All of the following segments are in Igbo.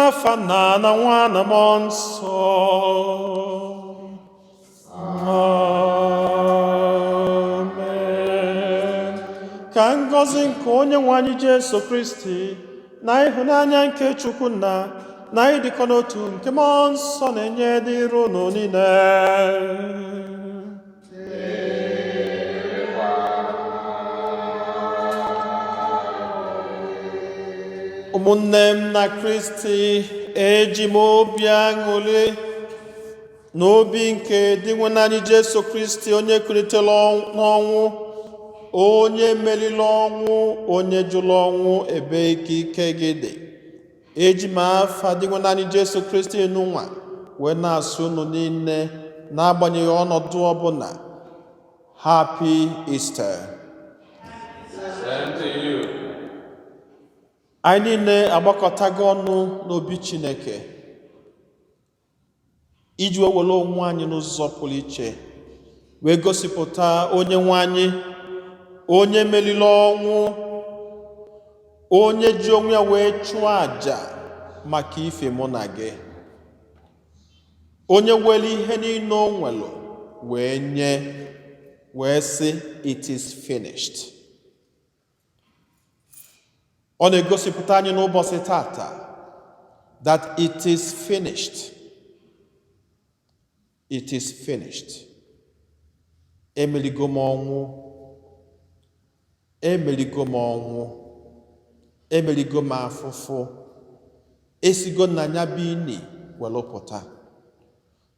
N'afa Nna na Nwa na Mmụọ Nsọ. Amen. Ka ngọzi nke Onye nwe anyị Jesu Kristi na ịhụnanya nke Chukwu Nna na ịdịkọ n'otu nke Mmụọ Nsọ na-enye dịrị unu niile. Ụmụnne m na Kristi, eji m obi aṅụrị na obi nke Dinwenụ anyị Jesu Kristi, onye kulitere n'ọnwụ, onye meriri ọnwụ, onye jụrụ ọnwụ, ebee ka ike gị dị. Eji m afa Dinwenụ anyị Jesu Kristi nụnwa wee na-asị unu niile, n'agbanyeghị ọnọdụ ọbụla, Happy Easter. Same to you. Anyị niile agbakọtago ọnụ n'obi Chineke iji wee were onwe anyị n'ụzọ pụrụ iche wee gosipụta onye nwe anyị, onye meriri ọnwụ, onye ji onwe ya wee chụọ àjà maka ife mụ na gị, onye were ihe niile o nwere wee nye, wee sị, "It is finished." Ọ na-egosipụta anyị n'ụbọchị tata that it is finished. It is finished. Emeligo m ọnwụ, emeligo m ọnwụ, emeligo m afụfụ, esigo na ya bụ ini were pụta.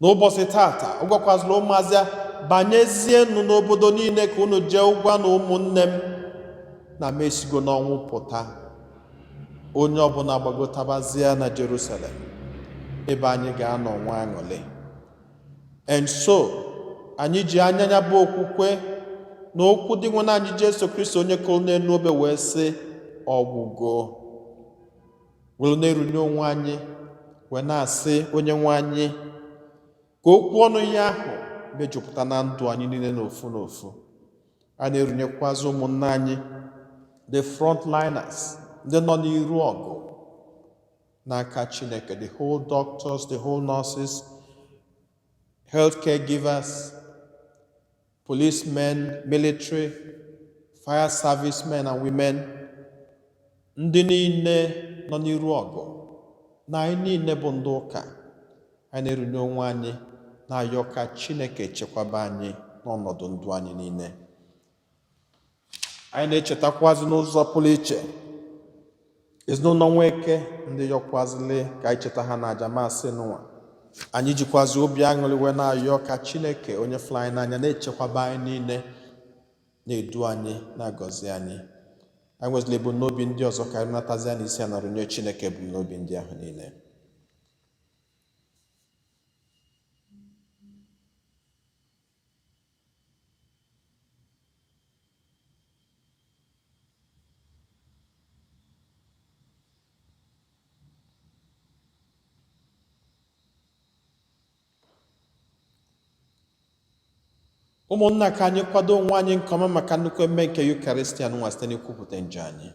N'ụbọchị tata, ọ gwakwazịla ụmụazị ya, banyezienụ n'obodo niile ka unu jee gwa na ụmụnne m na m esigo n'ọnwụ pụta. Onye ọbụla gbagotabazie na Jerusalem, ebe anyị ga-anọ nwa aṅụrị. And so anyị ji anya ya bụ okwukwe na okwu Dinwenụ anyị Jesu Kristi, onye kụrụ n'elu obe wee sị, "Ọgwụgo," were na-erunye onwe anyị wee na-asị onye nwe anyị ka okwu ọnụ ya ahụ mejupụta na ndụ anyị niile n'ofu n'ofu. A na-erunyekwazi ụmụnne anyị, the frontliners, ndị nọ n'iru ọgụ, n'aka Chineke, the whole doctors, the whole nurses, healthcare givers, policemen, military, fire servicemen and women, ndị niile nọ n'iru ọgụ, na anyị niile bụ ndị ụka. Anyị na-erunye onwe anyị, na-ayọ ka Chineke chekwaba anyị n'ọnọdụ ndụ anyị niile. Anyị na-echetakwazị n'ụzọ pụrụ iche ezinụlọ Nweke, ndị yọkwazịlị ka anyị cheta ha na aja masị n'ụwa. Anyị jikwazi obi aṅụrị wee na-ayọ ka Chineke, onye fụrụ anyị n'anya, na-echekwaba anyị niile, na-edu anyị, na-agọzi anyị. Anyị nwezila ebumnobi ndị ọzọ, ka anyị natazi ya n'isi a na rụnye Chineke ebumnobi ndị ahụ niile. Ụmụnna, ka anyị kwado onwe anyị nke ọma maka nnukwu emume nke Yukaristia nwa site n'ikwupụta njọ anyị.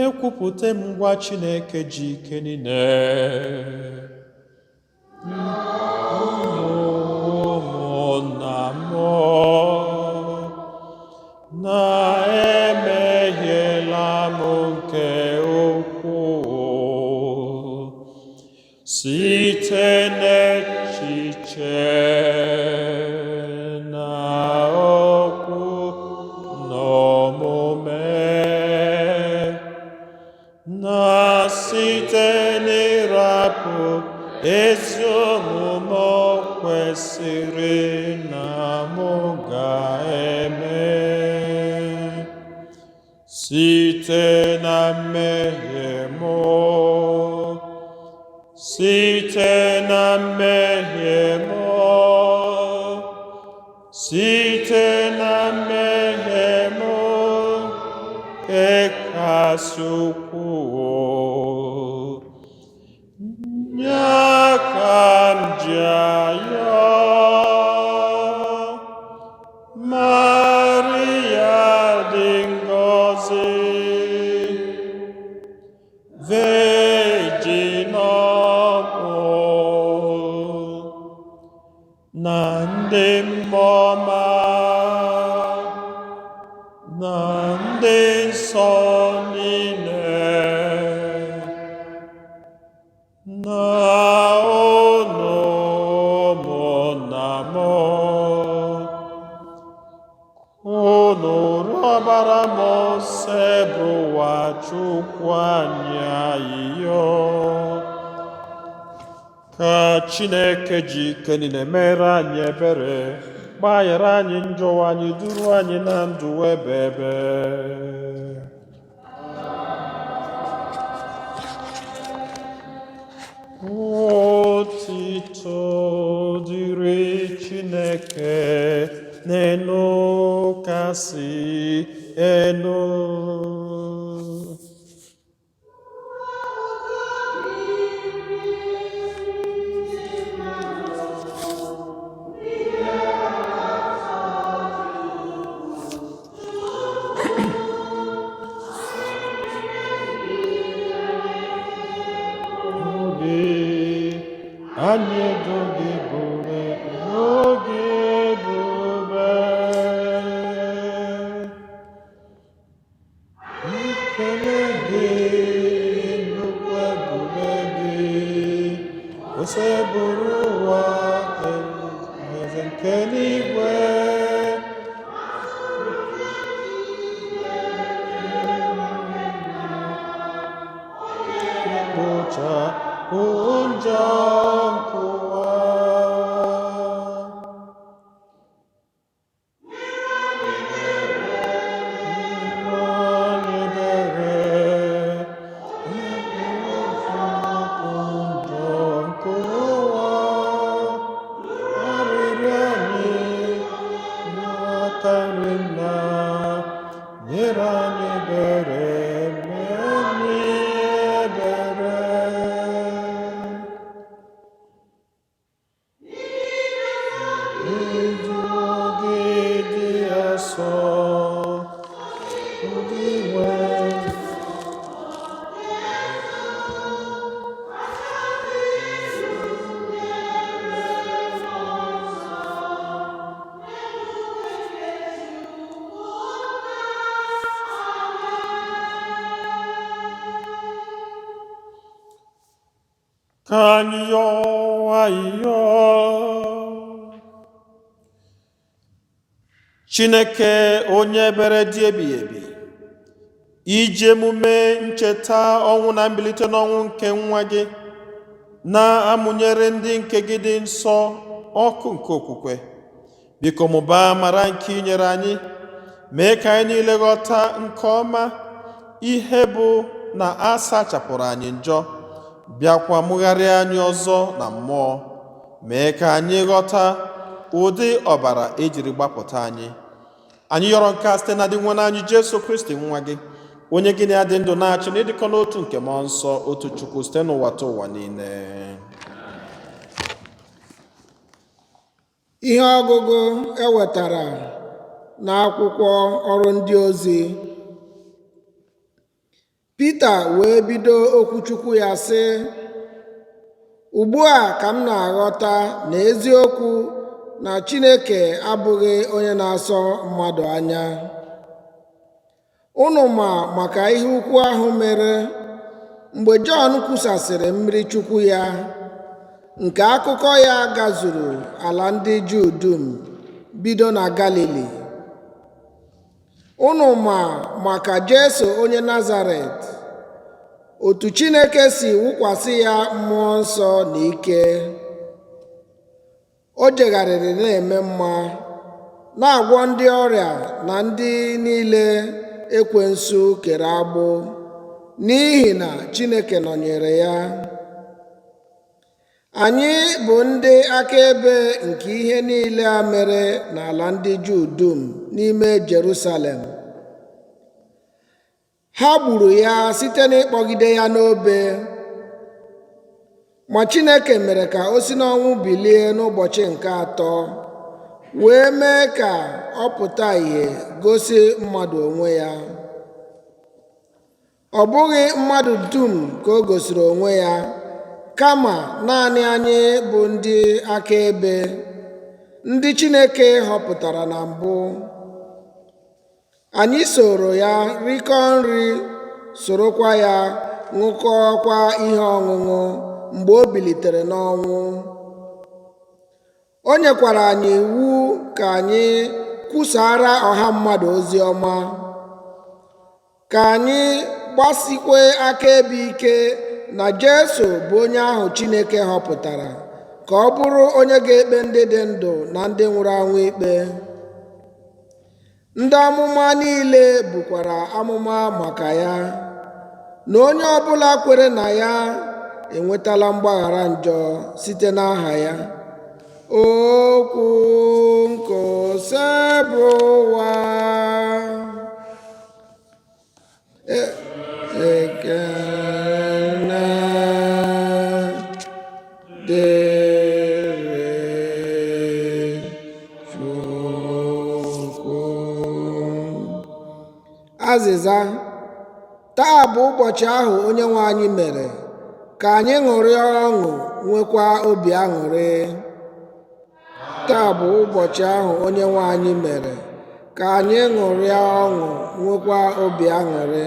Ekwupụta m ngwa Chineke ji ike niile, ụmụnna m, na emehiela m nke ukwuu site n'echiche na okwu na omume, na site n'ịrapụ ezi omume o kwesịrị na mụ ga-eme, site na mmehie mụ, site na mmehie mụ, site na mmehie mụ kasị ukwuu. Ya ka m ji ayọ Maria dị ngọzi. Na ndị mmụọ ọma na ndị nsọ niile na unu ụmụnna m, unu rịọbara m Osebụrụwa Chukwu anyị ayịyọ, ka Chineke ji ike niile mere anyị ebere, gbaghara anyị njọ anyị, duru anyị na ndụ ebe ebe. Otito dịrị Chineke n'elu kasị elu. Oge anyị edoghị ebube, oge ebube. Nkele gị, nnukwu ebube gị, Osebụrụwa, eze nke eluigwe. Kpochapụ njọ nke ụwa. Anyị ebere, kpochapụ njọ nke ụwa. Arịrịọ anyị n'aka nri nna, nyere anyị ebere, mee anyị ebere. Idu gị dị asọ, ndị nwe. Ka anyị yọọ ayịyọ. Chineke onye ebere dị ebighị ebi, iji emume ncheta ọnwụ na mbilite n'ọnwụ nke nwa gị na-amụnyere ndị nke gị dị nsọ ọkụ nke okwukwe, biko mụbaa amara nke inyere anyị, mee ka anyị niile ghọta nke ọma ihe bụ na a sachapụrụ anyị njọ, bịakwa mụgharịa anyị ọzọ na mmụọ. Mee ka anyị ghọta ụdị ọbara ejiri gbapụta anyị. Anyị yọrọ nke a site na Dinwenụ anyị Jesu Kristi, nwa gị, onye gị na ya dị ndụ na-achị n'ịdịkọ n'otu nke Mmụọ Nsọ, otu Chukwu, site n'ụwa ta ụwa niile. Ihe ọgụgụ e wetara n'akwụkwọ Ọrụ Ndị Ozi. Pita wee bido okwuchukwu ya sị, Ugbu a ka m na-aghọta na eziokwu na Chineke abụghị onye na-asọ mmadụ anya. Unu ma maka ihe ukwu ahụ mere mgbe Jọn kwusasịrị mmiri Chukwu ya, nke akụkọ ya gazuru ala ndị Juu dum bido na Galili. Unu ma maka Jesu onye Nazaret, otu Chineke si wụkwasị ya mmụọ nsọ na ike. O jegharịrị na-eme mma, na-agwọ ndị ọrịa na ndị niile ekwensu kere agbụ, n'ihi na Chineke nọnyere ya. Anyị bụ ndị akaebe nke ihe niile a mere n'ala ndị Juu dum n'ime Jerusalem. Ha gburu ya site n'ịkpọgide ya n'obe. Ma Chineke mere ka o si n'ọnwụ bilie n'ụbọchị nke atọ, wee mee ka ọ pụta ìhè gosi mmadụ onwe ya. Ọ bụghị mmadụ dum ka o gosiri onwe ya, kama naanị anyị bụ ndị akaebe, ndị Chineke họpụtara na mbụ. Anyị soro ya rikọọ nri, sorokwa ya ṅụkọọkwa ihe ọṅụṅụ mgbe o bilitere n'ọnwụ. O nyekwara anyị iwu ka anyị kwusaara ọha mmadụ ozi ọma, ka anyị gbasikwa akaebe ike na Jesu bụ onye ahụ Chineke họpụtara ka ọ bụrụ onye ga-ekpe ndị dị ndụ na ndị nwụrụ anwụ ikpe. Ndị amụma niile bukwara amụma maka ya, na onye ọbụla kwere na ya enwetala mgbaghara njọ site n'aha ya. Okwu nke Osebụrụwa. Ekene dịrị Chukwu. Azịza. Taa bụ ụbọchị ahụ Onyenwe anyị mere ka anyị ṅụrịa ọṅụ, nwekwa obi aṅụrị. Taa bụ ụbọchị ahụ Onyenwe anyị mere ka anyị ṅụrịa ọṅụ, nwekwa obi aṅụrị.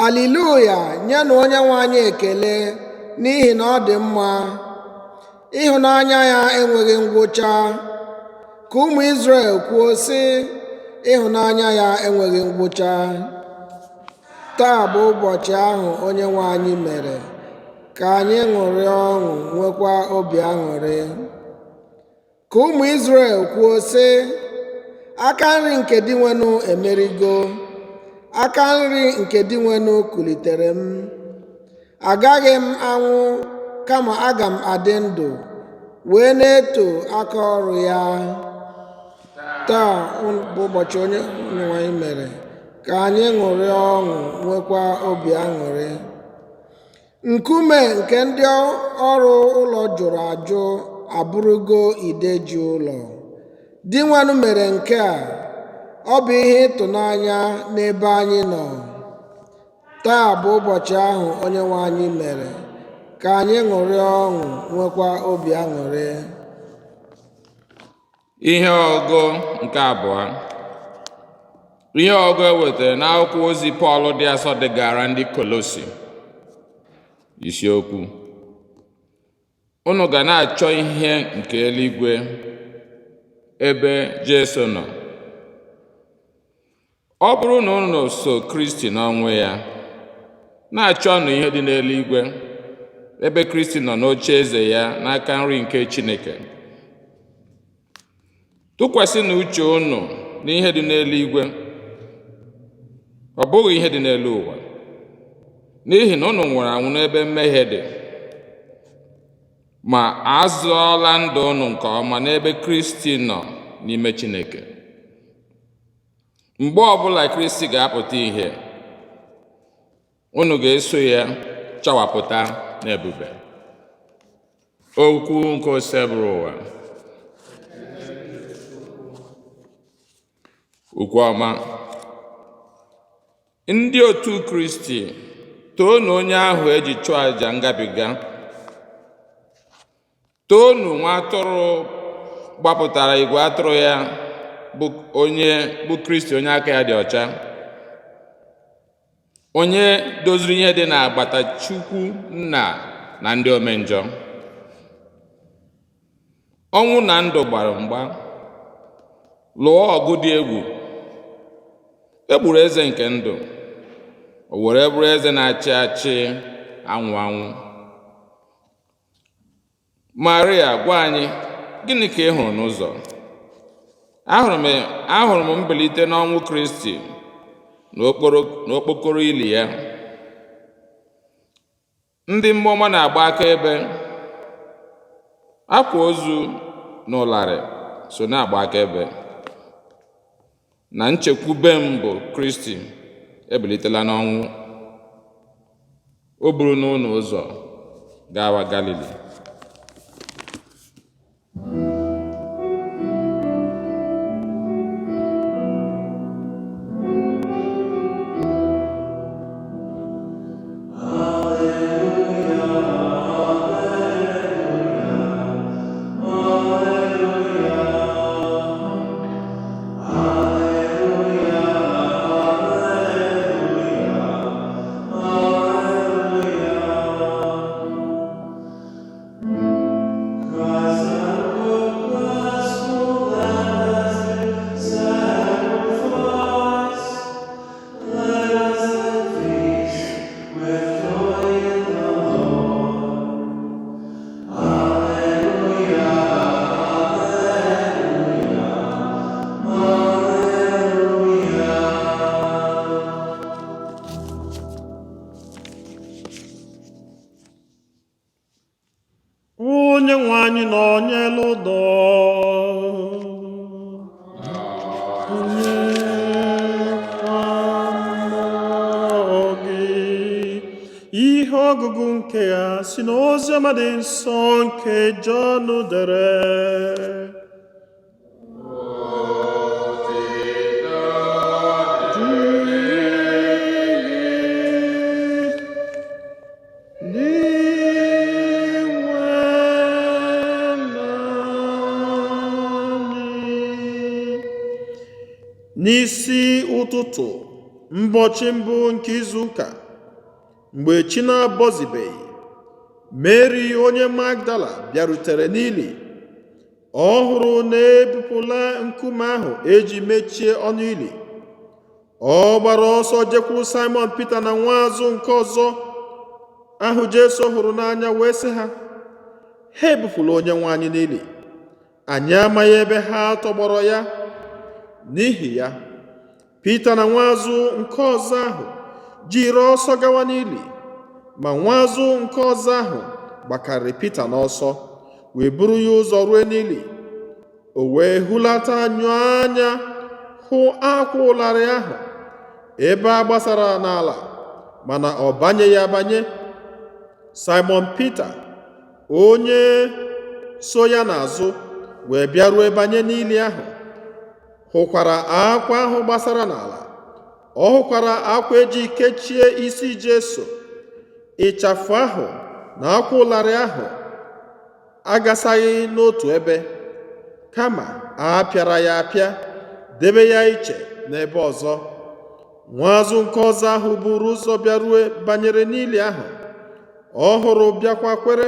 Aliluya! Nyenụ Onyenwe anyị ekele n'ihi na ọ dị mma. Ịhụnanya ya enweghị ngwụcha. Ka ụmụ Izrel kwuo sị, ịhụnanya ya enweghị ngwụcha. Taa bụ ụbọchị ahụ Onyenwe anyị mere ka anyị ṅụrịa ọṅụ, nwekwa obi aṅụrị. Ka ụmụ Izrel kwuo sị, aka nri nke Dinwenụ emerigo, aka nri nke Dinwenụ kulitere m. Agaghị m anwụ, kama aga m adị ndụ, wee na-eto aka ọrụ ya. Taa bụ ụbọchị Onyenwe anyị mere ka anyị ṅụrịa ọṅụ, nwekwa obi aṅụrị. Nkume nke ndị ọrụ ụlọ jụrụ ajụ abụrụgo ide ji ụlọ. Dinwenụ mere nke a, ọ bụ ihe ịtụnanya n'ebe anyị nọ. Taa bụ ụbọchị ahụ Onyenwe anyị mere ka anyị ṅụrịa ọṅụ, nwekwa obi aṅụrị. Ihe ọgụgụ nke abụọ. Ihe ọgụgụ e wetara n'akwụkwọ ozi Pọl dị asọ degara ndị Kolosi. Isiokwu: unu ga na-achọ ihe nke eluigwe ebe Jesu nọ. Ọ bụrụ na unu so Kristi n'ọnwụ ya, na-achọnụ ihe dị n'eluigwe ebe Kristi nọ n'oche eze ya n'aka nri nke Chineke. Tụkwasịnụ uche unu n'ihe dị n'eluigwe, ọ bụghị ihe dị n'elu ụwa, n'ihi na unu nwụrụ anwụ n'ebe mmehie dị, ma a zụọla ndụ unu nke ọma n'ebe Kristi nọ n'ime Chineke. Mgbe ọbụla Kristi ga-apụta ìhè, unu ga-eso ya chawapụta n'ebube. Okwu nke Osebụrụwa. Okwu ọma. Ndị otu Kristi, toonu onye ahụ eji chụọ àjà ngabiga. Toonu nwa atụrụ gbapụtara igwe atụrụ ya, bụ onye bụ Kristi, onye aka ya dị ọcha, onye doziri ihe dị n'agbata Chukwu Nna na ndị omenjọ. Ọnwụ na ndụ gbara mgba, lụọ ọgụ dị egwu. E gburu eze nke ndụ, o were bụrụ eze na-achị achị anwụ anwụ. Maria, gwa anyị, gịnị ka ị hụrụ n'ụzọ? Ahụrụ m mbilite n'ọnwụ Kristi n'okpokoro ili ya. Ndị mmụọ ọma na-agba akaebe, akwa ozu na ụlarị so na-agba akaebe na nchekwube m bụ Kristi ebilitela n'ọnwụ. O buru n'ụlọ ụzọ gawa Galili. nọ. Nyekwa mmụọ gị. Ihe ọgụgụ nke a si n'Oziọma dị nsọ nke Jọn dere. N'isi ụtụtụ ụbọchị mbụ nke izu ụka, mgbe chi na-abọzibeghị, Meri onye Magdala bịarutere n'ili. Ọ hụrụ na ebupụla nkume ahụ eji mechie ọnụ ili. Ọ gbara ọsọ jekwuru Simon Pita na nwaazụ nke ọzọ ahụ Jesu hụrụ n'anya wee sị ha, ha ebupụla Onyenwe anyị n'ili, anyị amaghị ebe ha tọgbọrọ ya. N'ihi ya, Pita na nwaazụ nke ọzọ ahụ jiri ọsọ gawa n'ili, ma nwaazụ nke ọzọ ahụ gbakarịrị Pita n'ọsọ wee buru ya ụzọ rue n'ili. O wee hulata nyụọ anya hụ akwa ụlarị ahụ ebe a gbasara n'ala, mana ọ banyeghị abanye. Simon Pita onye so ya n'azụ wee bịarue banye n'ili ahụ, hụkwara akwa ahụ gbasara n'ala. Ọ hụkwara akwa eji kechie isi Jesu, ịchafụ ahụ na akwa ụlarị ahụ agasaghị n'otu ebe, kama a pịara ya apịa, debe ya iche n'ebe ọzọ. Nwaazụ nke ọzọ ahụ buru ụzọ bịarue banyere n'ili ahụ. Ọ hụrụ bịakwa kwere.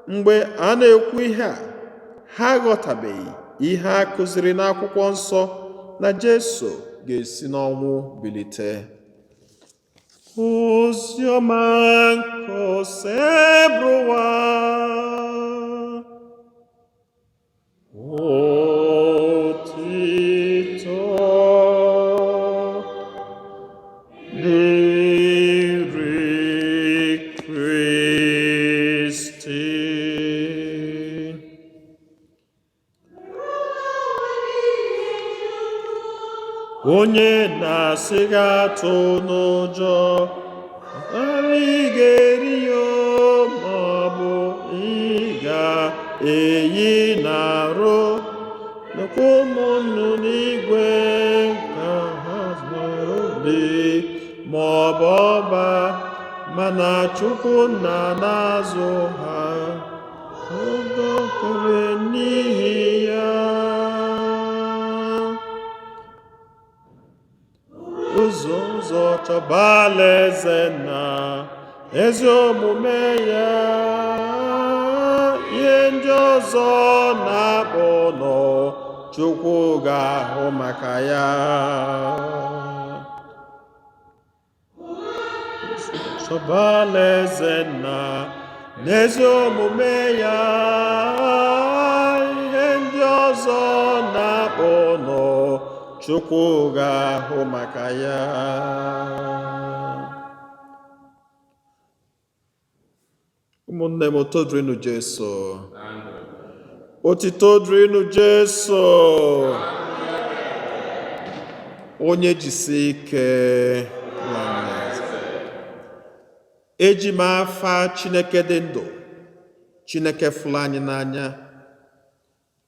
Mgbe a na-ekwu ihe a, ha aghọtabeghị ihe a kụziri n'akwụkwọ nsọ na Jesu ga-esi n'ọnwụ bilite. Oziọma nke Osebụrụwa. Otito dịrị Kristi. Onye na-asị gị atụna ụjọ, ị ga-eri ya maọbụ ị ga-eyi n'arụ. Lekwa ụmụ nnụnụ n'igwe ka ha nwere ubi maọbụ ọba, mana Chukwu nna na-azụ ha. Ogo kwere n'ihi ya. Ụzọ ụzọ chọba alaeze na ezi omume ya, ihe ndị ọzọ na-akpọ nọ, Chukwu ga-ahụ maka ya. Chọba alaeze na n'ezi omume ya, ihe ndị ọzọ na-akpọ nọ, Chukwu ga-ahụ maka ya. Ụmụnne m, otito dịrịnụ Jesu. Otito dịrịnụ Jesu. Onye jisi ike nwanne. Eji m afa Chineke dị ndụ, Chineke fụrụ anyị n'anya,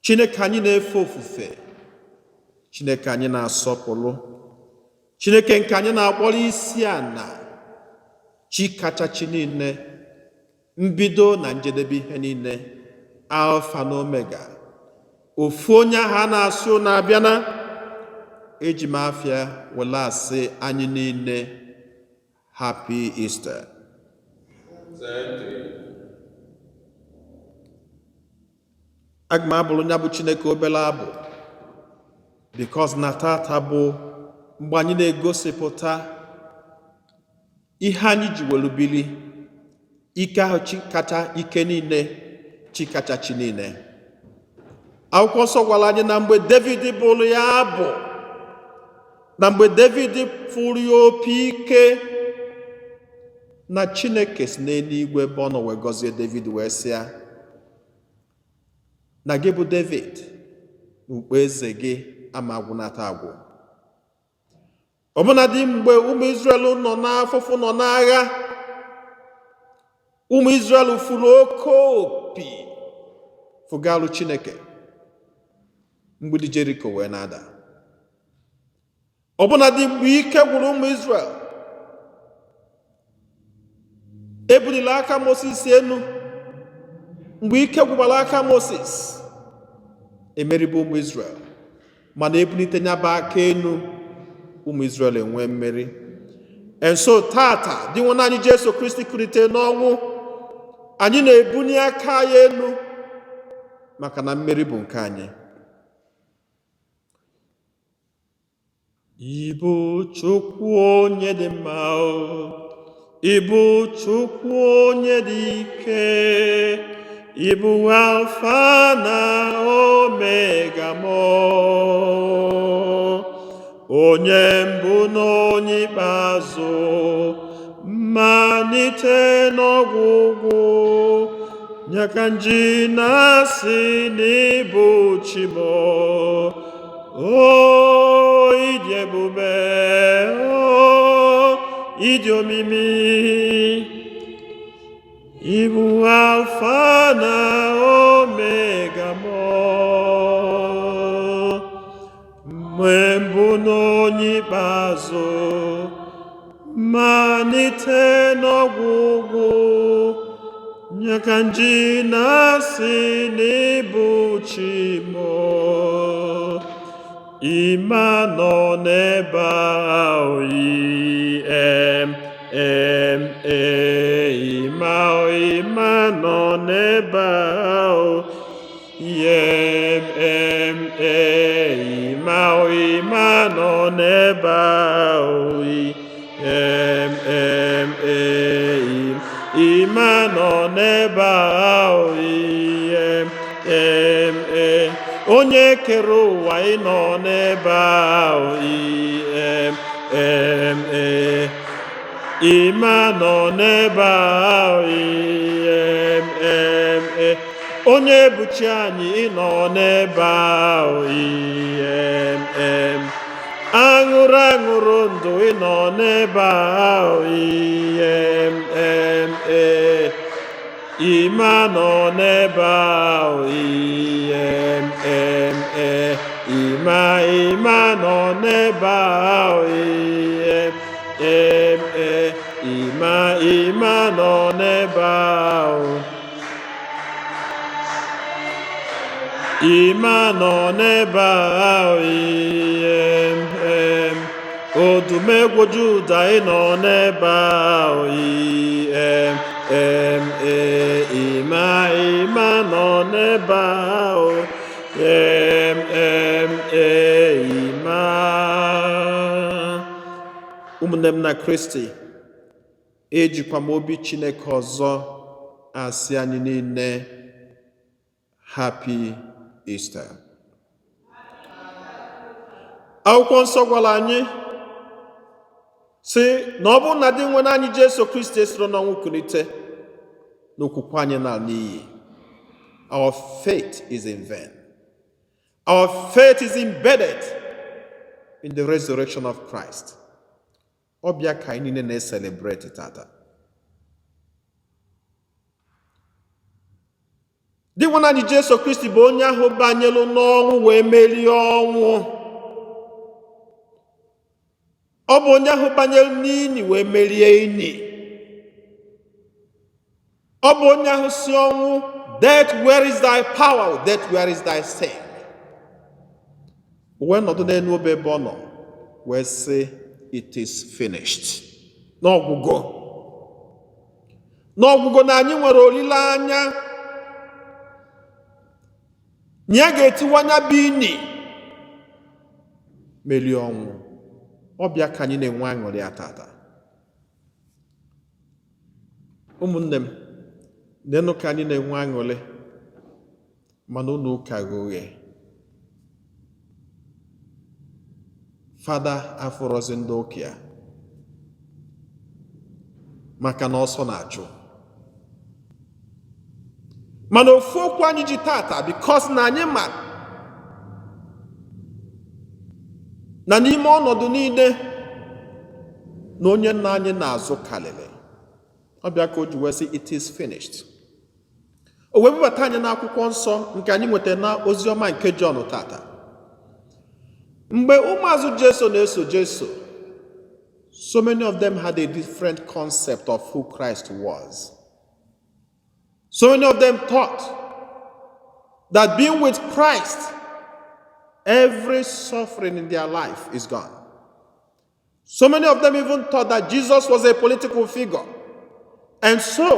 Chineke anyị na-efe ofufe, Chineke anyị na-asọpụrụ, Chineke nke anyị na-akpọrọ isi ana, Chi kacha chi niile, mbido na njedebe ihe niile, Alfa na Omega, ofu onye ahụ a na-asị unu abịana. Eji m afa ya wele asị anyị niile Happy Easter. Aga m abụrụ ya bụ Chineke obere abụ, because na tata bụ mgbe anyị na-egosipụta ihe anyị ji welu bili, ike ahụ chi kacha ike niile, chi kacha chi niile. Akwụkwọ nsọ gwara anyị na mgbe David bụrụ ya abụ, na mgbe David fụrụ ya opi ike, na Chineke si n'eluigwe ebe ọ nọ wee gọzie David wee sị ya, Na gị bụ David na okpueze gị ama agwụnata agwụ. Ọbụnadị mgbe ụmụ Izrel nọ n'afụfụ, nọ n'agha, ụmụ Izrel furu oke opi fụgalụ Chineke, mgbidi Jeriko wee na-ada. Ọbụnadị mgbe ike gwụrụ ụmụ Izrel, ebulila aka Moses enu. Mgbe ike gwụbara aka Moses, emeribe ụmụ Izrel, mana ebulite nyaba aka enu, ụmụ Izrel enwee mmeri. And so tata, Dinwenụ anyị Jesu Kristi kulite n'ọnwụ, anyị na-ebuli aka ya enu maka na mmeri bụ nke anyị. Ị bụ Chukwu onye dị mma o, ị bụ Chukwu onye dị ike, ị bụ Alfa na Omega m o, onye mbụ na onye ikpeazụ, mmalite n'ọgwụgwụ, ya ka m ji na-asị na ị bụ Chi m o. O, ị dị ebube, o, ị dị omimi, ị bụ Alfa na Omega m o, mgbe mbụ na onye ikpeazụ, mmalite n'ọgwụgwụ, ya ka m ji na-asị na ị bụ Chi m o. Ịma nọ n'ebe ahụ, I M M A, ịma, ịma nọ n'ebe ahụ, M M A, ịma, ịma nọ n'ebe ahụ, M M A, ịma nọ n'ebe ahụ, M M A, onye kere ụwa, ị nọ n'ebe ahụ, M M A, ịma nọ n'ebe ahụ, M M A, onye bụ Chi anyị, ị nọ n'ebe ahụ, M M, aṅụrụ aṅụrụ ndụ, ị nọ n'ebe ahụ, M M A, ịma nọ n'ebe ahụ, M M A, ịma, ịma nọ n'ebe ahụ, M M A, ịma, ịma nọ n'ebe ahụ, ịma nọ n'ebe ahụ, M M, odumegwu Juda, ị nọ n'ebe ahụ, M M A, ịma, ịma nọ n'ebe ahụ, M M A, ịma. Ụmụnne m na Kristi, ejikwa m obi Chineke ọzọ asị anyị niile Happy Easter. Akwụkwọ nsọ gwara anyị sị na ọ bụrụ na Dinwenụ anyị Jesu Kristi esiro n'ọnwụ kulite, na okwukwe anyị nara n'iyi. Our faith is in vain. Our faith is embedded in the resurrection of Christ. Ọ bịa ka anyị niile na-eselebreti tata. Dinwenụ anyị Jesu Kristi bụ onye ahụ banyelu n'ọnwụ wee merie ọnwụ. Ọ bụ onye ahụ banyere n'ini wee merie ini. Ọ bụ onye ahụ sị ọnwụ, "Death, where is thy power? Death, where is thy sting?" Wee nọdụ n'elu obe ebe ọ nọ wee sị, "It is finished." N'ọgwụgwụ, n'ọgwụgwụ na anyị nwere olileanya na ya ga-etiwa nya bụ ini, merie ọnwụ. Ọ bịa ka anyị na-enwe aṅụrị a tata. Ụmụnne m, nenụ ka anyị na-enwe aṅụrị, mana ụlọ ụka ghe oghe. Fada afụrọzi ndị ụka ya maka na ọsọ na-achụ, Mana ofu okwu anyị ji tata, because na anyị ma na n'ime ọnọdụ niile na onye nna anyị na-azụ kalịlị. Ọ bịa ka o ji wee sị, "It is finished." O wee bubata anyị n'akwụkwọ nsọ nke anyị nwetara na ozi ọma nke Jọn tata. Mgbe ụmụazụ Jesu na-eso Jesu, so many of them had a different concept of who Christ was. So many of them thought that being with Christ, every suffering in their life is gone. So many of them even thought that Jesus was a political figure. And so,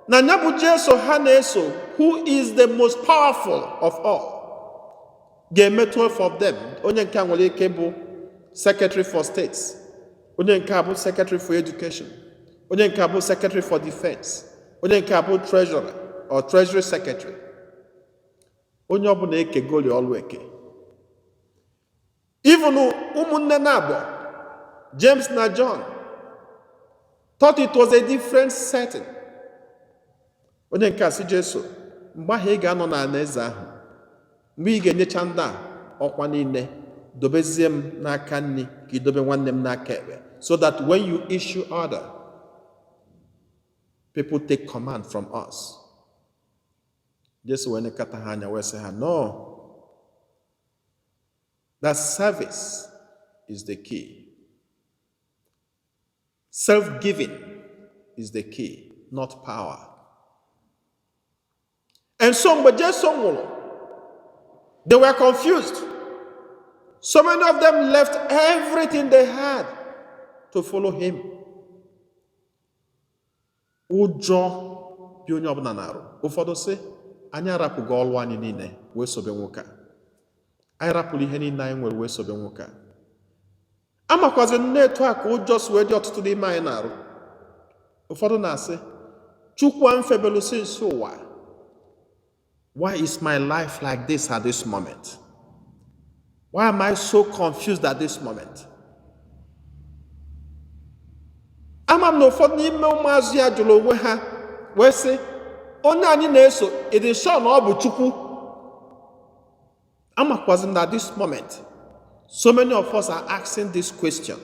na ya bụ Jesu ha na-eso, who is the most powerful of all, ga-eme 12 of them. Onye nke a nwere ike bụ secretary for states, onye nke a bụ secretary for education, onye nke a bụ secretary for defense, onye nke a bụ treasurer or treasury secretary. Onye ọbụla ekegoli ọlụ eke. Even ụmụnne na-abụ James na John thought it was a different setting. Onye nke a sị Jesu, mgbe ahụ ị ga-anọ n'ala eze ahụ, mgbe ị ga-enyecha ndị a ọkwa niile, dobezie m n'aka nri ka idobe nwanne m n'aka ekpe, so that when you issue order, people take command from us. Jesu wee nekata ha anya wee sị ha, no, that service is the key. Self-giving is the key, not power. And so mgbe Jesu nwụrụ, they were confused. So many of them left everything they had to follow him. Ụjọ dị onye ọbụla na-arụ. Ụfọdụ sị, anyị arapụgo ọlụ anyị niile wee sobe nwoke a. Anyị rapụrụ ihe niile anyị nwere wee sobe nwoke a. Amakwazi nne etu a ka ụjọ si wee dị ọtụtụ n'ime anyị na-arụ. Ụfọdụ na-asị, Chukwu a mfebelu sinsi ụwa, why is my life like this at this moment? Why am I so confused at this moment? Ama m na ụfọdụ n'ime ụmụazụ ya jụrụ onwe ha wee sị, onye anyị na-eso, ịdị sure na ọ bụ Chukwu? Amakwazi m na at this moment, so many of us are asking this question.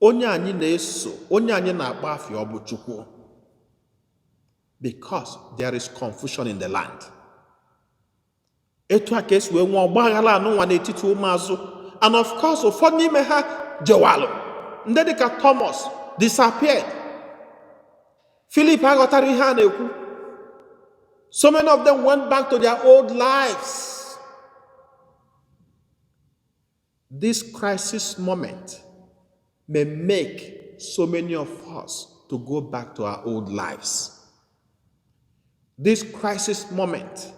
Onye anyị na-eso, onye anyị na-akpọ afịa, ọ bụ Chukwu? Because there is confusion in the land. Etu a ka esi wee nwee ọgbaghara anụnwa n'etiti ụmụazụ. And of course, ụfọdụ n'ime ha jewalụ. Ndị dịka Thomas disappeared. Philip aghọtara ihe a na-ekwu. So many of them went back to their old lives. This crisis moment may make so many of us to go back to our old lives. This crisis moment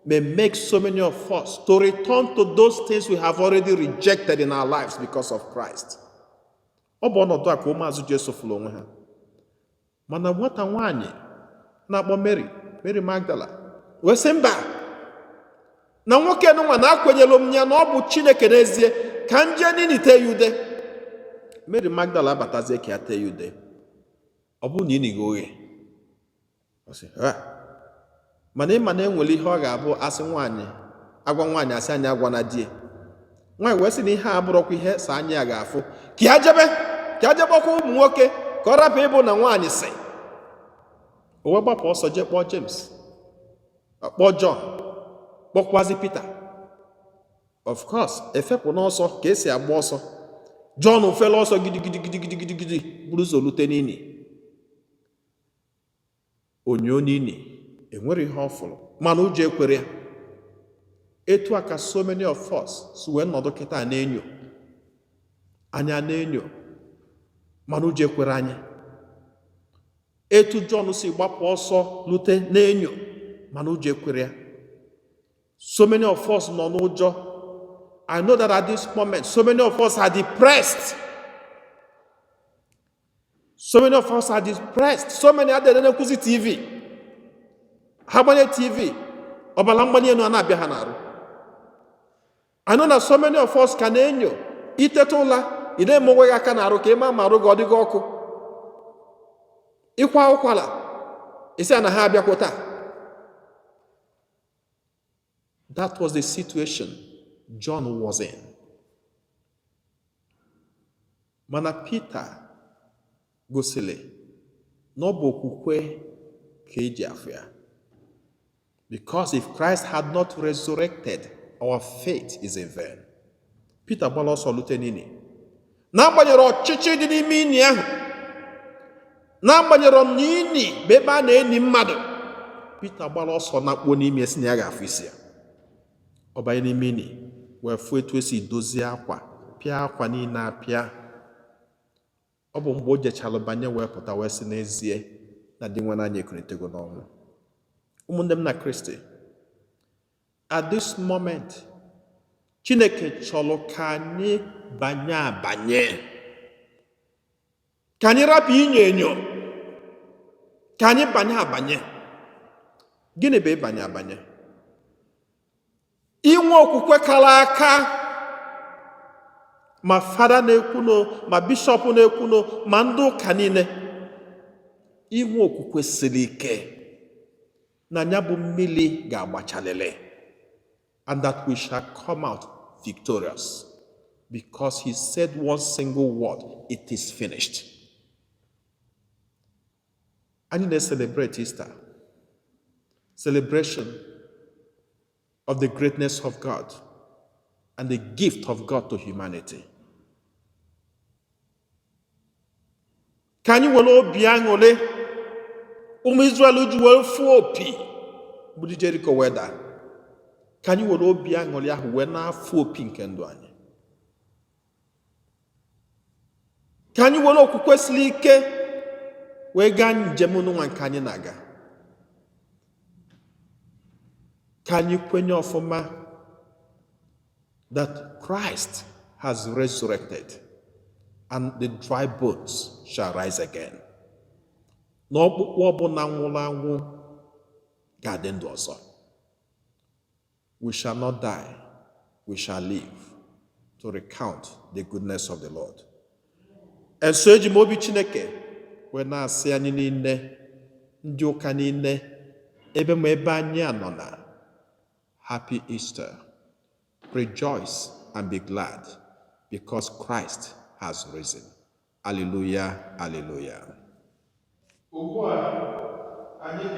may make so many of us to return to those things we have already rejected in our lives because of Christ. Ọ bụ ọnọdụ a ka ụmụazụ Jesu fụrụ onwe ha. Mana nwata nwaanyị na-akpọ Mary, Mary Magdala, wee sị mba, na nwoke nụnwa na-akwenyelu m ya na ọ bụ Chineke n'ezie, ka m jee n'ini tee ya ude. Mary Magdala abatazie ka ya tee ya ude. Ọ bụrụ na ini gị oghe, ọ sị, "Ha." Mana ịma na enwere ihe ọ ga-abụ asị nwaanyị agwa nwaanyị, asị anyị agwa na die nwaanyị, wee sị na ihe a abụrọkwa ihe sa anyị a ga-afụ, ka ya jebe, ka ya jebekwa ụmụ nwoke, ka ọ rapụ ịbụ na nwaanyị sị. O wee gbapụ ọsọ jee kpọọ James, kpọọ John, kpọkwazi Peter. Of course, efepụ n'ọsọ ka esi agba ọsọ. John fela ọsọ gidigidi gidigidi gidigidi, buru ụzọ lute n'ini. Onyo n'ini, enwere ihe ọ fụrụ, mana ụjọ ekwere ya. Etu a ka so many of us si wee nọdụ kịta na-enyo anya, na-enyo, mana ụjọ ekwere anyị. Etu John si gbapụ ọsọ lute na-enyo, mana ụjọ ekwere ya. So many of us nọ n'ụjọ. I know that at this moment, so many of us are depressed. So many of us are depressed. So many adịghị na-ekwuzi TV. Ha gbanye TV, ọbara mgbali elu a na-abịa ha n'arụ. I know that so many of us ka na-enyo iteta ụla, ị na-eme onwe gị aka n'arụ ka ị ma ma arụ gị ọ dịghị ọkụ. Ịkwa ụkwara, ị sị na ha abịakwa taa. That was the situation John was in. Mana Pita gosiri na ọ bụ okwukwe ka eji afụ ya. Because if Christ had not resurrected, our faith is in vain. Pita gbara ọsọ lute n'ini. N'agbanyeghị ọchịchị dị n'ime ini ahụ, n'agbanyeghị na ini bụ ebe a na-eni mmadụ, Pita gbara ọsọ nakpuo n'ime, si na ya ga-afụ isi ya. Ọ banye n'ime ini wee fụ etu esi dozie akwa, pịa akwa niile apịa. Ọ bụ mgbe o jechalụ banye wee pụta wee sị n'ezie na Dinwenụ anyị ekunitego n'ọnwụ. Ụmụnne m na Kristi, at this moment, Chineke chọrọ ka anyị banye abanye, ka anyị rapụ inyo enyo, ka anyị banye abanye. Gịnị bụ ịbanye abanye? Inwe okwukwe kara aka. Ma fada na-ekwuno, ma bishọp na-ekwuno, ma ndị ụka niile, inwe okwukwe siri ike na ya bụ mmiri ga-agbachalịlị and that we shall come out victorious, because he said one single word: "It is finished." Anyị na-celebrate Easter, celebration of the greatness of God and the gift of God to humanity. Ka anyị were obi aṅụrị ụmụ Israel ji were fụọ opi mgbidi Jeriko wee daa, ka anyị were obi aṅụrị ahụ wee na-afụ opi nke ndụ anyị. Ka anyị were okwukwe siri ike wee gaa njem n'ụwa nke anyị na-aga. Ka anyị kwenye ọfụma that Christ has resurrected and the dry bones shall rise again. Na ọkpụkpụ ọbụla nwụrụ anwụ ga-adị ndụ ọzọ. We shall not die, we shall live to recount the goodness of the Lord. And so eji m obi Chineke wee na-asị anyị niile, ndị ụka niile, ebe ma ebe anyị a nọ na, Happy Easter. Rejoice and be glad because Christ has risen. Hallelujah, hallelujah. Ugbu a anyị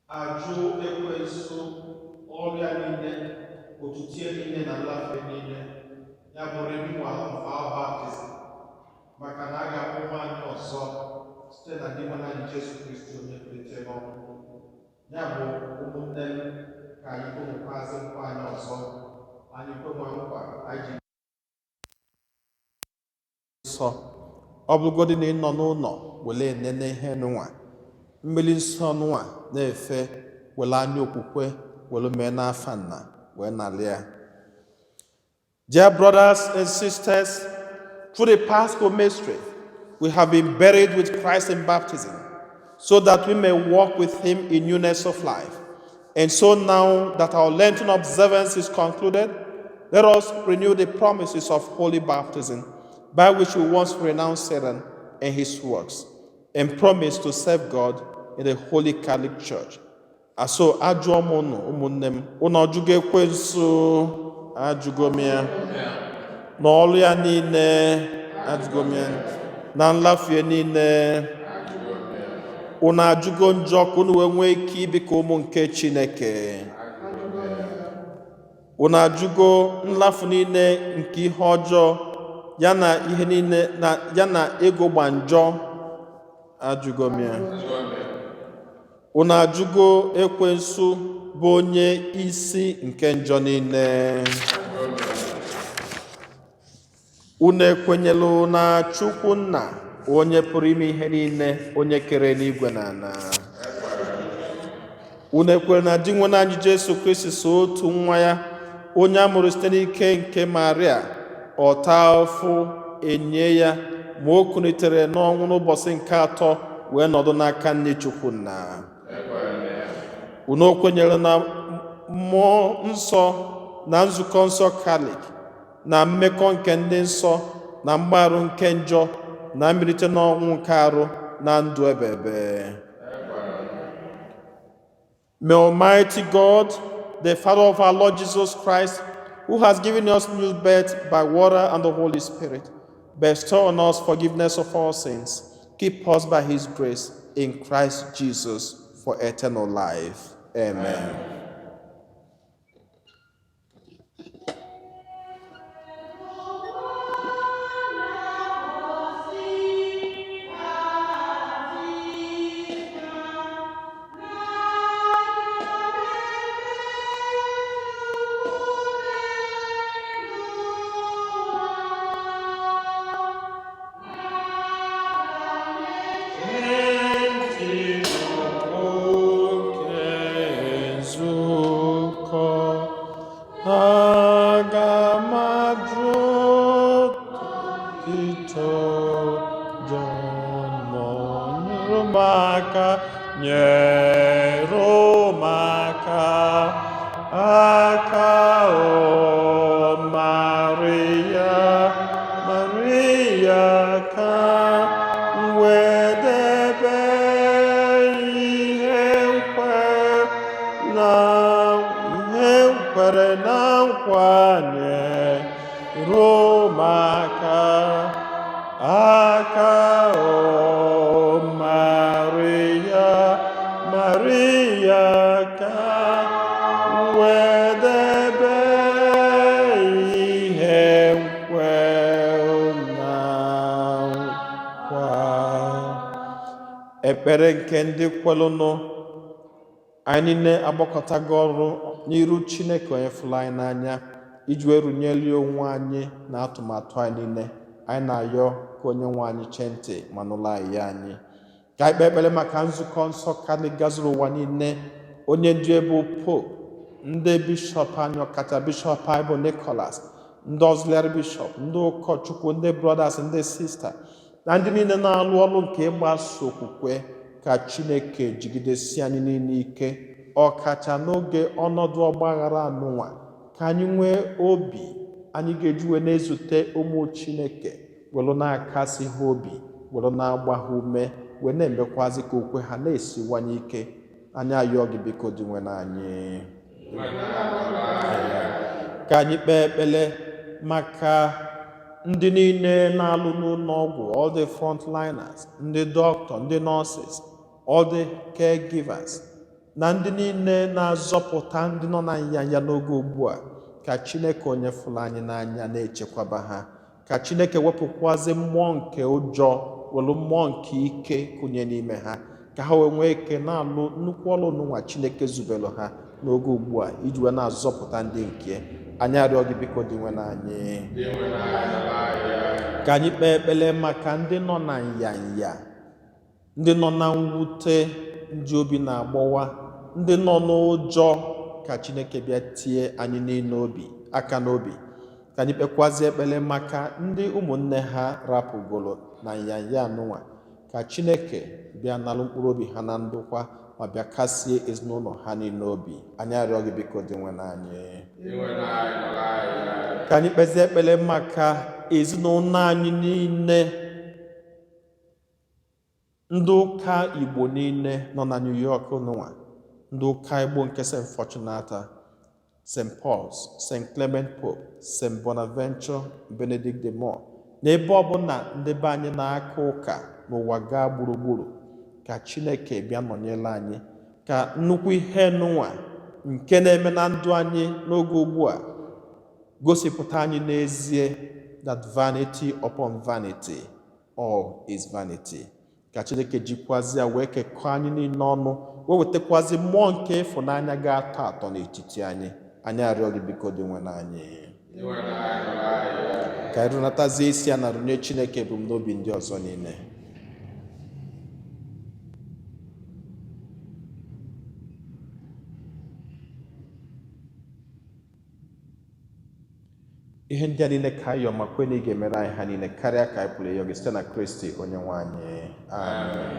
ga-ajụ ekwensu, ọrịa niile, otutie niile na nlafe niile, ya bụ renewal of our baptism, maka na a ga-amụ anyị ọzọ site na Dinwenụ anyị Jesu Kristi onye bilitere n'ọnwụ. Ya bụ, ụmụnne m, ka anyị kwenwekwazi nkwa anyị ọzọ, anyị kwenwe nkwa anyị ji nsọ. Ọ bụrụgodị na ị nọ n'ụlọ wele enene ihe nụnwa, mmiri nsọ nụnwa na-efe, wele anya okwukwe wele mee n'afa nna wee nalịa. Dear brothers and sisters, through the Paschal mystery, we have been buried with Christ in baptism, so that we may walk with him in newness of life. And so now that our Lenten observance is concluded, let us renew the promises of holy baptism, by which we once renounced Satan and his works, and promise to serve God in the Holy Catholic Church. So ajụọ m unu, ụmụnne m, unu ọjụgo ekwensu? Ajụgo m ya. Na ọrụ ya niile? Ajụgo m ya. Na nlafie niile? Unu ajụgo njọ ka unu wee nwee ike ibi ka ụmụ nke Chineke? Unu ajụgo nlafu niile nke ihe ọjọọ ya na ihe niile na ya na ego gbanjọ? Ajụgo m ya. Unu ajụgo ekwensu bụ onye isi nke njọ niile? Unu ekwenyelu na Chukwu Nna, onye pụrụ ime ihe niile, onye kere eluigwe na ala? Unu ekwere na Dinwenụ anyị Jesu Kristi so otu nwa ya, onye a mụrụ site n'ike nke Maria, ọ taa ụfụ, enye ya, ma o kunitere n'ọnwụ n'ụbọchị nke atọ wee nọdụ n'aka nne Chukwu Nna? Unu kwenyere na Mmụọ Nsọ, na nzukọ nsọ Katọlik, na mmekọ nke ndị nsọ, na mgbaghara nke njọ, na mbilite n'ọnwụ nke arụ, na ndụ ebebe? May Almighty God, the Father of our Lord Jesus Christ, who has given us new birth by water and the Holy Spirit, bestow on us forgiveness of our sins, keep us by his grace in Christ Jesus for eternal life. Amen. Nzukọ aga m ajụ Tito John nyere m aka, nyere m aka, aka o Maria, Maria, ka m wee debe ihe nkwe na ihe nkwere na nkwa, nyere m aka, aka o Maria, Maria, ka m wee debe ihe nkwe na nkwa. Ekpere nke ndị kwelụnụ. Anyị niile agbakọtago ọrụ n'iru Chineke onye fụrụ anyị n'anya iji wee runyeli onwe anyị na atụmatụ anyị niile. Anyị na-ayọ ka onye nwe anyị chee ntị ma nụrụ anyị anyị. Ka anyị kpee ekpere maka nzukọ nsọ Katọlik gazuru ụwa niile, onye ndu ebe Pope, ndị bishọp anyị, ọkacha bishọp anyị bụ Nicholas, ndị auxiliary bishọp, ndị ụkọchukwu, ndị brothers, ndị sista na ndị niile na-alụ ọrụ nke ịgbaso okwukwe. Ka Chineke jigidesi anyị niile ike, ọkacha n'oge ọnọdụ ọgbaghara anụnwa, ka anyị nwee obi anyị ga-eji wee na-ezute ụmụ Chineke, were na-akasi ha obi, were na-agba ha ume, wee na-emekwazi ka okwe ha na-esiwanye ike. Anyị ayọọ gị, biko, dị nwe anyị. Ka anyị kpee ekpere maka ndị niile na-alụ n'ụlọ ọgwụ, all the frontliners, ndị dọkịta, ndị nurses, all the caregivers na ndị niile na-azọpụta ndị nọ na nyanya n'oge ugbu a. Ka Chineke onye fụrụ anyị n'anya na-echekwaba ha. Ka Chineke wepụkwazi mmụọ nke ụjọ, welu mmụọ nke ike kụnye n'ime ha, ka ha wee nwee ike na-alụ nnukwu ọrụ n'ụwa Chineke zubere ha n'oge ugbu a iji wee na-azọpụta ndị nke anyị. Arịọ gị, biko, dị nwe anyị. Ka anyị kpee ekpere maka ndị nọ na nyanya, ndị nọ na mwute, ndị obi na-agbawa, ndị nọ n'ụjọ. Ka Chineke bịa tie anyị niile obi aka n'obi. Ka anyị kpekwazie ekpere maka ndị ụmụnne ha rapụgoro na nyanya anụnwa. Ka Chineke bịa nalụ mkpụrụ obi ha na ndokwa ma bịa kasie ezinụlọ ha niile obi. Anyị arịọ gị, biko, dị nwe anyị. Ka anyị kpezie ekpere maka ezinụlọ anyị niile, ndị ụka Igbo niile nọ na New York nụnwa, ndị ụka Igbo nke St. Fortunata, St. Paul's, St. Clement Pope, St. Bonaventure Benedict the Moor, n'ebe ọbụla ndị be anyị na-aka ụka n'ụwa gaa gburugburu. Ka Chineke bịa nọnyere anyị, ka nnukwu ihe nụnwa nke na-eme na ndụ anyị n'oge ugbu a gosipụta anyị n'ezie that vanity upon vanity, all is vanity. Ka Chineke jikwazi ya wee kekọọ anyị niile ọnụ, wee wetakwazi mmụọ nke ịfụnanya ga-atọ atọ n'etiti anyị. Anyị arịọ gị, biko, dị nwe anyị. Ka anyị rụnatazie isi ya na rụnye Chineke ebumnobi ndị ọzọ niile. Ihe ndị a niile ka anyị yọọ ma kwe na ị ga-emere anyị ha niile karịa ka anyị pụrụ ịyọ gị, site na Kristi onye nwe anyị. Amen.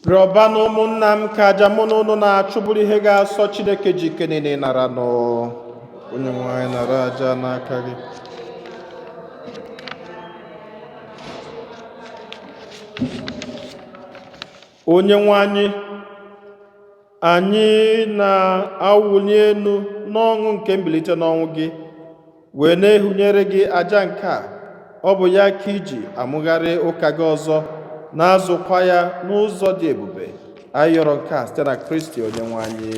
Rịọba na ụmụnna m ka aja mụ na unu na-achụ bụrụ ihe ga-asọ Chineke ji ike niile nara nụ. Onye nwe anyị nara aja n'aka gị. Onye nwe anyị, anyị na-awụli elu n'ọṅụ nke mbilite n'ọnwụ gị, wee na-ehunyere gị aja nke a. Ọ bụ ya ka iji amụgharị ụka gị ọzọ, na-azụkwa ya n'ụzọ dị ebube. Anyị yọrọ nke a site na Kristi onye nwe anyị.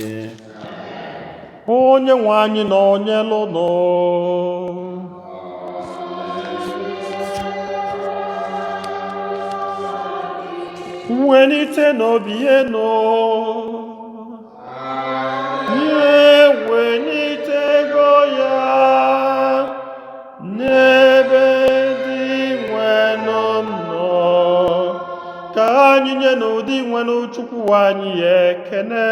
Onye nwe anyị na onye lụnụ. Welite n'obi enu. Ewelitego ya n'ebe dị nwenụ nọ, ka anyị nye n'ụdị nwenụ Chukwu anyị ekene.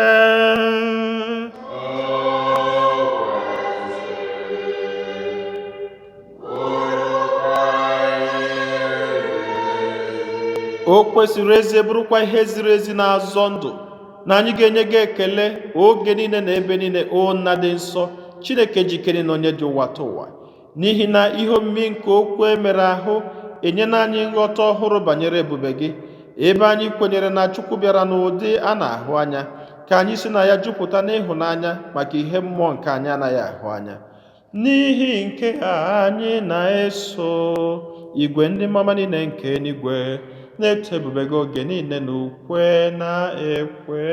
O kwesịrị ezie bụrụkwa ihe ziri ezi na-azọ ndụ na anyị ga-enye gị ekele oge niile na ebe niile, o Nna dị nsọ, Chineke jikere na onye dị ụwa ta ụwa, n'ihi na ihe omimi nke okwu e mere ahụ enyela anyị nghọta ọhụrụ banyere ebube gị, ebe anyị kwenyere na Chukwu bịara n'ụdị a na-ahụ anya, ka anyị si na ya jupụta n'ịhụnanya maka ihe mmụọ nke anyị anaghị ahụ anya. N'ihi nke a anyị na-eso igwe ndị mama niile nke eluigwe na-eto ebube gị oge niile na ukwe na-ekwe.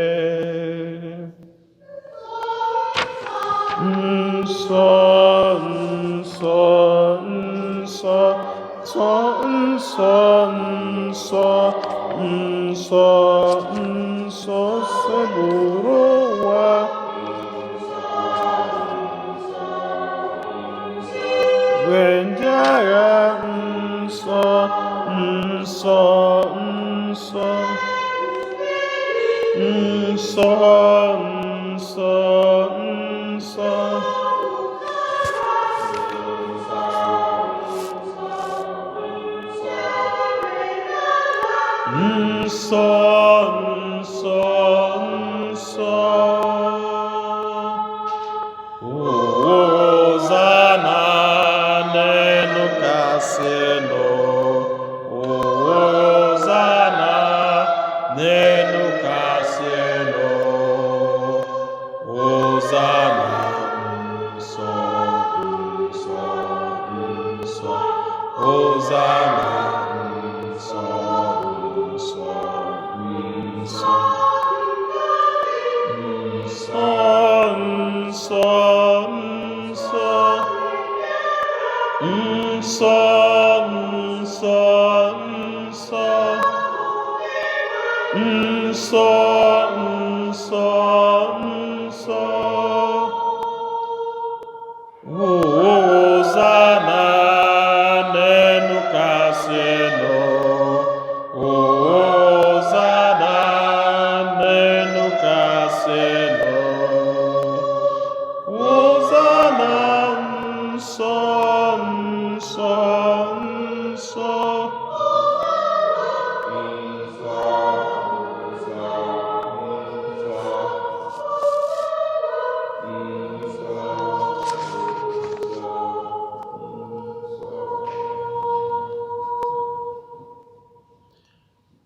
Nsọ, nsọ, nsọ, nsọ, nsọ, nsọ, nsọ, nsọ, sebụrụ ụwa. Igwe ndị agha nsọ, nsọ, nsọ, nsọ, nsọ, nsọ. Nsọ, nsọ, nsọ. Hosana n'elu kasịnụ. Hosana n'elu kasịnụ. Hosana nsọ, nsọ, nsọ. Hosana nsọ, nsọ, nsọ. Nsọ, nsọ, nsọ. Nsọ, nsọ, nsọ. Nsọ, nsọ, nsọ. Hosana n'elu kasịnụ. Hosana n'elu kasịnụ. Hosana nsọ, nsọ, nsọ. Nsọ, nsọ, nsọ. Nsọ, nsọ, nsọ.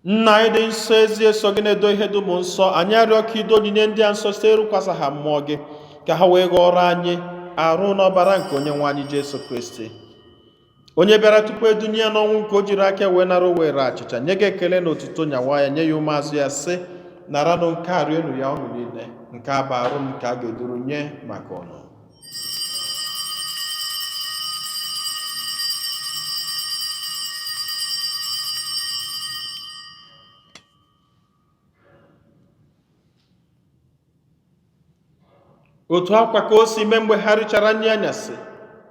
Nna anyị dị nsọ, ezi eso gị na-edo ihe dum nsọ, anyị arịọ ka ido onyinye ndị a nsọ site ịrụkwasa ha mmụọ gị, ka ha wee ghọrọ anyị arụ n'ọbara nke onye nwe anyị Jesu Kristi, onye bịara tupu edunye ya n'ọnwụ nke o jiri aka wee nara were achịcha nye gị ekele na otuto, nyawa ya nye ya ụmụazụ ya sị: naranụ nke a, rienụ ya ọnụ niile, nke a bụ arụ m nke a ga-eduru nye maka ụnụ. Otu akwa ka o si mee mgbe ha richara nri anyasị,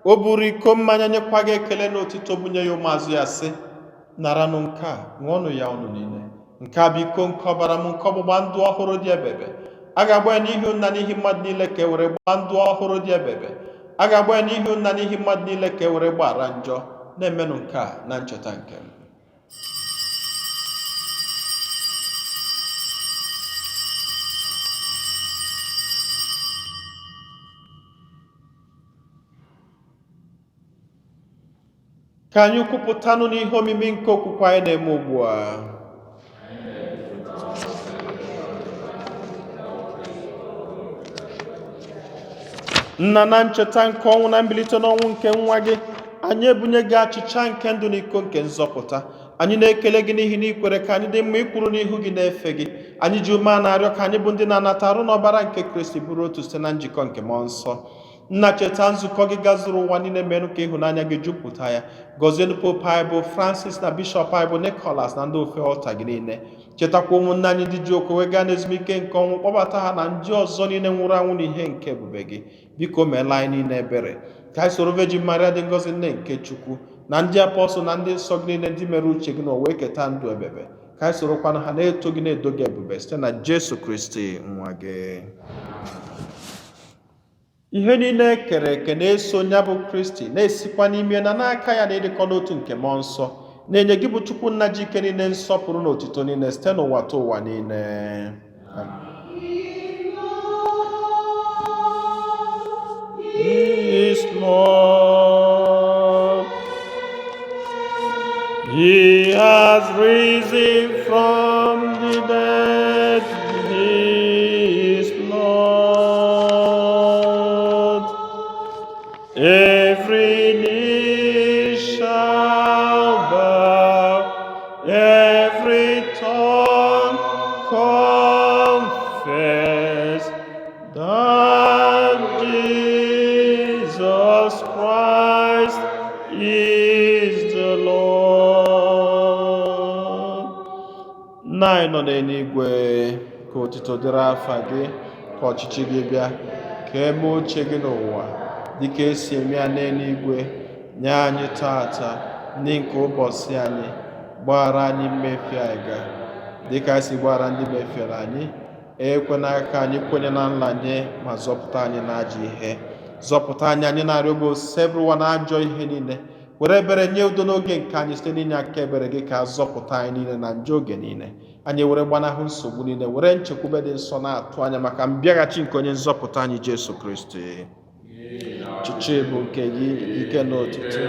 o buru iko mmanya nyekwa gị ekele na otito, bunye ya ụmụazụ ya sị: naranụ nke a, ṅụọnụ ya ọnụ niile, nke a bụ iko nke ọbara m nke ọgbụgba ndụ ọhụrụ dị ebebe. A ga-agba ya n'ihi nna n'ihi mmadụ niile ka e were gbaa ndụ ọhụrụ dị ebebe. A ga-agba ya n'ihi nna n'ihi mmadụ niile ka e were gbaghara njọ. Na-emenụ nke a na ncheta nke m. Ka anyị kwupụtanụ n'ihe omimi nke okwukwe anyị na-eme ugbu a. Nna, na ncheta nke ọnwụ na mbilite n'ọnwụ nke nwa gị, anyị ebunye gị achịcha nke ndụ na iko nke nzọpụta. Anyị na-ekele gị n'ihi na ị kwere ka anyị dị mma ikwuru n'ihu gị na-efe gị. Anyị ji ume a na-arịọ ka anyị bụ ndị na-anata arụ n'ọbara nke Kristi bụrụ otu site na njikọ nke mmụọ nsọ. Nna, cheta nzukọ gị gazuru ụwa niile, merụ ka ịhụnanya gị jupụta ya. Gọzienụ Popu anyị bụ Francis na Bishọp anyị bụ Nicholas na ndị ofe ọlta gị niile. Chetakwa ụmụnne anyị ndị ji okwukwe gaa n'ezumike nke ọnwụ, kpọbata ha na ndị ọzọ niile nwụrụ anwụ n'ihe nke ebube gị. Biko meela anyị niile ebere, ka anyị soro Virgin Maria dị ngọzi, nne nke Chukwu, na ndị apọstụl na ndị nsọ gị niile ndị mere uche gị n'ụwa eketa ndụ ebebe, ka anyị sorokwanụ ha na-eto gị na-edo gị ebube site na Jesu Kristi nwa gị. Ihe niile e kere eke na-eso ya bụ Kristi, na-esikwa n'ime na n'aka ya na ịdịkọ n'otu nke mmụọ nsọ, na-enye gị bụ Chukwu nna ji ike niile nsọpụrụ na otito niile site n'ụwa ta ụwa niile. He is Lord. He has risen from the dead. He is Lord. Every knee shall bow, every tongue confess that Jesus Christ is the Lord. Nna anyị nọ n'eluigwe, ka otito dịrị afa gị, ka ọchịchị gị bịa, ka eme uche gị n'ụwa dịka esi eme ya n'eluigwe. Nye anyị tata nri nke ụbọchị anyị. Gbaghara anyị mmehie anyị ga dịka anyị si gbaghara ndị mefiere anyị. Ekwena ka anyị kwenye na nlanye, ma zọpụta anyị n'ajọ ihe. Zọpụta anyị, anyị na-arịọ gị, Osebụrụwa, na ajọ ihe niile. Were ebere nye udo n'oge nke anyị, site n'inye aka ebere gị ka a zọpụta anyị niile na njọ oge niile, anyị were gbanahụ nsogbu niile, were nchekwube dị nsọ na-atụ anya maka mbịaghachi nke onye nzọpụta anyị Jesu Kristi. Ọchịchị bụ nke gị, ike na otuto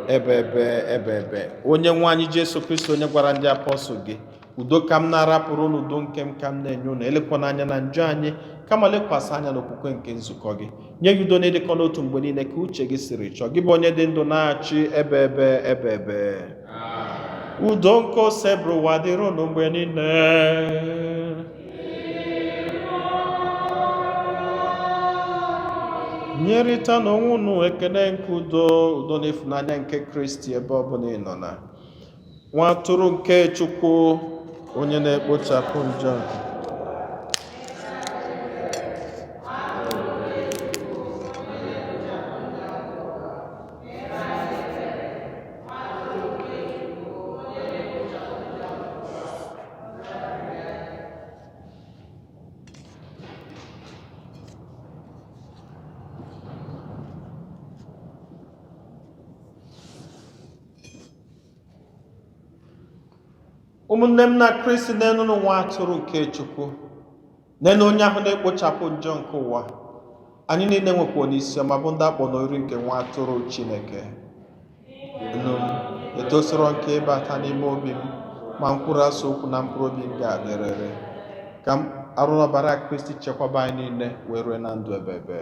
ebe ebe ebe ebe. Onye nwe anyị Jesu Kristi, onye gwara ndị apọstụl gị, "Udo ka m na-arapụrụ unu, udo nke m ka m na-enye unu," elekwana anya na njọ anyị, kama lekwasị anya n'okwukwe nke nzukọ gị. Nye gị udo na ịdịkọ n'otu mgbe niile ka uche gị siri chọọ, gị bụ onye dị ndụ na-achị ebe ebe ebe ebe. Udo nke Osebụrụwa dịrị unu mgbe niile. Nyerịta n'onwe unu ekene nke udo. Udo na ịfụnanya nke Kristi ebe ọ bụla ị nọ na nwa atụrụ nke Chukwu, onye na-ekpochapụ njọ nke. Ụmụnne m na Kristi, nenụnụ nwa atụrụ nke Chukwu, nenu onye ahụ na-ekpochapụ njọ nke ụwa. Anyị niile nwekwa n'isi ọma bụ ndị akpọ n'oriri nke nwa atụrụ Chineke. Nnu m etosiro nke ịbata n'ime obi m, ma mkpụrụ asụ okwu na mkpụrụ obi m ga-adịrịrị ka m arụ n'ọbara Kristi chekwaba anyị niile wee rue na ndụ ebebe.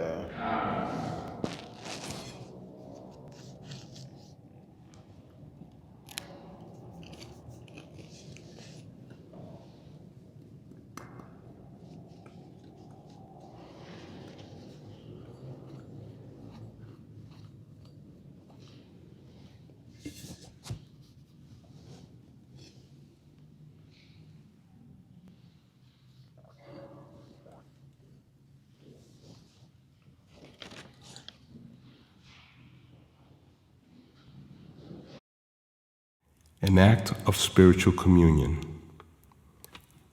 An act of spiritual communion.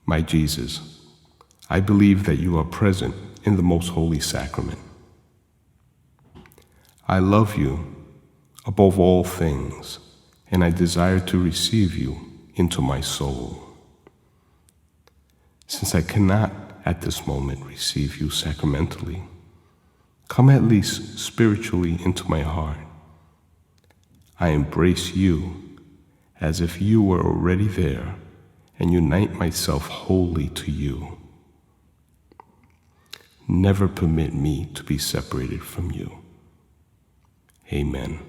My Jesus, I believe that you are present in the most holy sacrament. I love you above all things, and I desire to receive you into my soul. Since I cannot at this moment receive you sacramentally, come at least spiritually into my heart. I embrace you as if you were already there and unite myself wholly to you. Never permit me to be separated from you. Amen.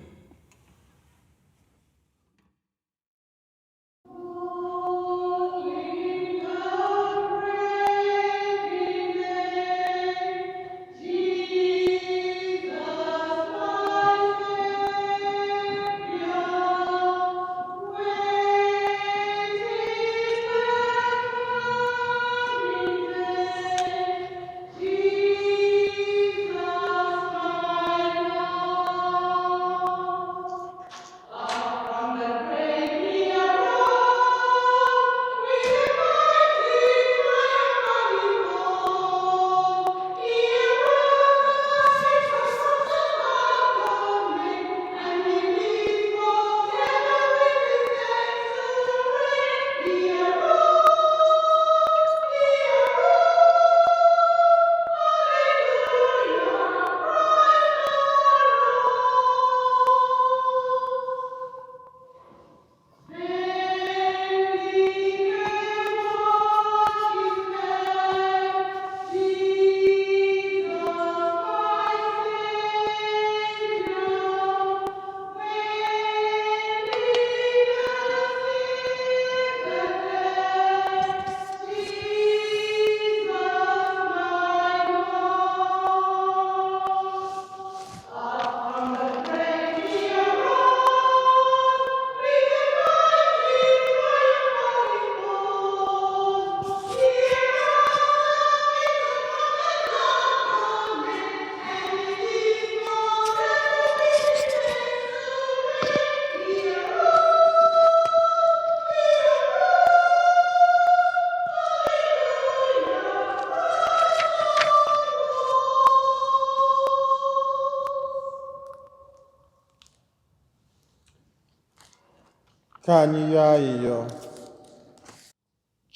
Ka anyị yọọ ayịyọ.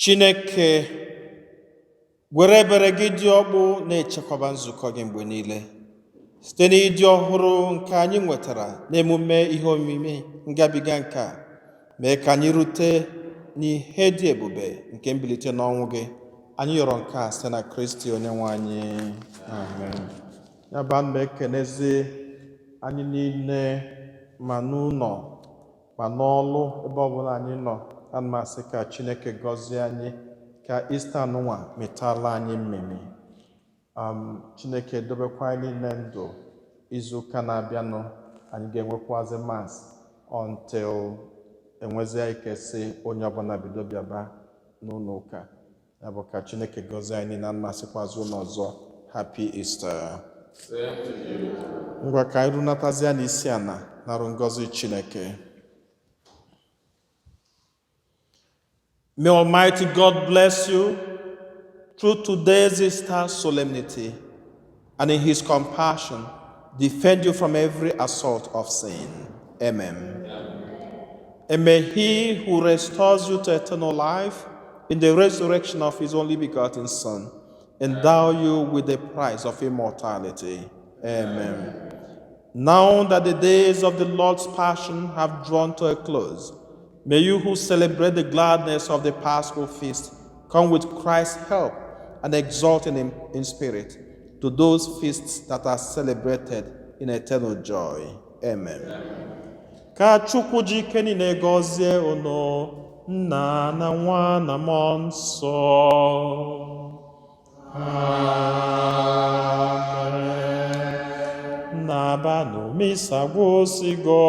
Chineke, were ebere gị dị ọkpụ na-echekwaba nzukọ gị mgbe niile site n'ịdị ọhụrụ nke anyị nwetara n'emume ihe omimi ngabiga nke a, mee ka anyị rute n'ihe dị ebube nke mbilite n'ọnwụ gị. Anyị yọrọ nke a site na Kristi onye nwe anyị. Amen. Ya bụ, ana m ekenezi anyị niile, ma n'ụlọ ma n'ọlụ, ebe ọbụla anyị nọ. Ana m asị ka Chineke gọzie anyị, ka Ista anụnwa metala anyị mmemme. Chineke edobekwa anyị niile ndụ. Izu ụka na-abịanụ, anyị ga-enwekwazi Mass until enwezie ike sị onye ọbụla bido bịaba n'ụlọ ụka. Ya bụ, ka Chineke gọzie anyị niile. Ana m asịkwazị ụlọ ọzọ, Happy Easter. Ngwa, ka anyị runatazie n'isi ana narụ ngọzi Chineke. May Almighty God bless you through today's Easter solemnity, and in his compassion defend you from every assault of sin. Amen. And may he who restores you to eternal life in the resurrection of his only begotten Son endow you with the prize of immortality. Amen. Now that the days of the Lord's Passion have drawn to a close, may you who celebrate the gladness of the Paschal feast come with Christ's help and exult in him in spirit to those feasts that are celebrated in eternal joy. Amen. Ka Chukwu ji ike niile gọzie unu, Nna na Nwa na Mmụọ Nsọ. Amen. Nabanụ, misa gwụsịgo.